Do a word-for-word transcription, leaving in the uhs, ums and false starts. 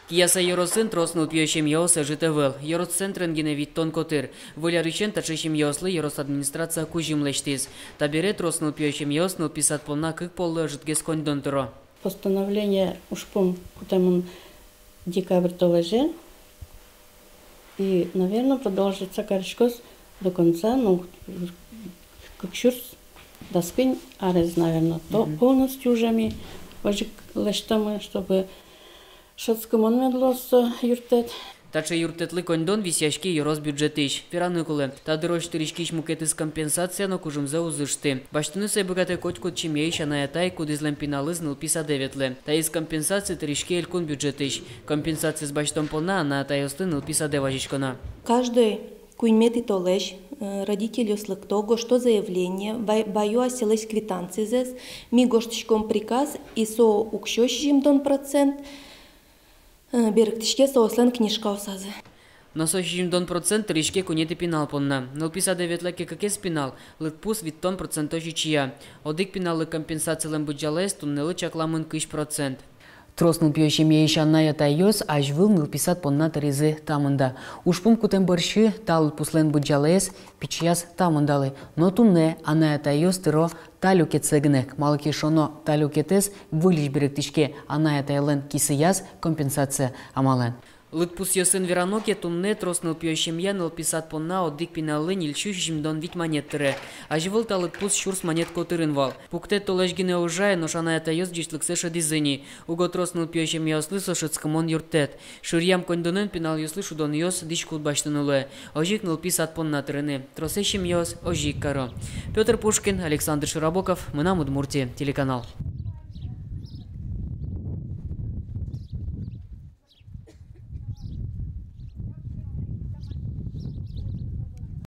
Кияса ёросын трос нылпиё семьяос ӧжыт ӧвӧл. Ёрос центрын гинэ витьтон котыр. Выль арысен таӵе семьяослы ёрос администрация кузьым лэсьтӥз. Табере трос нылпиё семьяос нылпи сад понна кык поллы ӧжытгес коньдон тыро. Постановление, ужпум кутэмын декабрь толэзе. И, наверно, продолжаться кариськоз до конца, ну, кык сюрс дас куинь арез, наверно, то полностью уже ми озьы ик лэсьтомы, чтобы шӧдскымон мед луоз со юрттэт. Таӵе юрттэтлы коньдон висъяське ёрос бюджетысь. Вераны кулэ, та дырозь тыриськись мукетыз компенсация но кужымзэ уз ышты. Басьтыны сое быгатэ котькуд семьяысь анай-атай, кудӥзлэн пиналыз нылпи садэ ветлэ. Таиз компенсация тыриське элькун бюджетысь. Компенсациез басьтон понна анай-атайёсты нылпи садэ вазиськоно. Каждой куиньметӥ толэзь, э, родительёс лыкто, гожто заявление, бай-, баё асьсэлэсь квитанцизэс, ми гожтӥськом приказ, и со уксё сизьымдон процент, э, берыктӥське соослэн книжкаосазы. Но со сизьымдон процент тыриське куинетӥ пинал понна. Нылпи садэ ветлэ ке кыкез пинал, лыдпус витьтон процентозь ичия. Одӥг пиналлы компенсацилэн быдӟалаез туннэлы чакламын кызь процент. Трос нылпиё семьяысь анай-атайёс азьвыл нылпи сад понна тыризы та мында. Ужпум кутэм бӧрсьы та лыдпуслэн быдӟалаез пичияз та мындалы. Но туннэ анай-атайёс тыро та люкетсэ гинэ ик. Малы ке шуоно, та люкетэз выльысь берыктӥське анай-атайлэн кисыяз компенсация амалэн. Лыдпусъёсын верано ке, туннэ трос нылпиё семья нылпи сад понна одӥг пиналлы ньыльсю сизьымдон вить манет тыре. Азьвыл та лыдпус сюрс манет котырын вал. Пуктэт толэзь гинэ ужай, нош анай-атайёс ӟечлыксэ шӧдӥзы ни. Уго трос нылпиё семьяослы со шӧдскымон юрттэт. Шыръям коньдонэн пиналъёслы шудонъёс, дӥськут басьтыны луэ. Озьы ик нылпи сад понна тырыны. Тросэз семьяос озьы ик каро. Пётр Пушкин, Александр Широбоков, «Мынам Удмуртие» телеканал.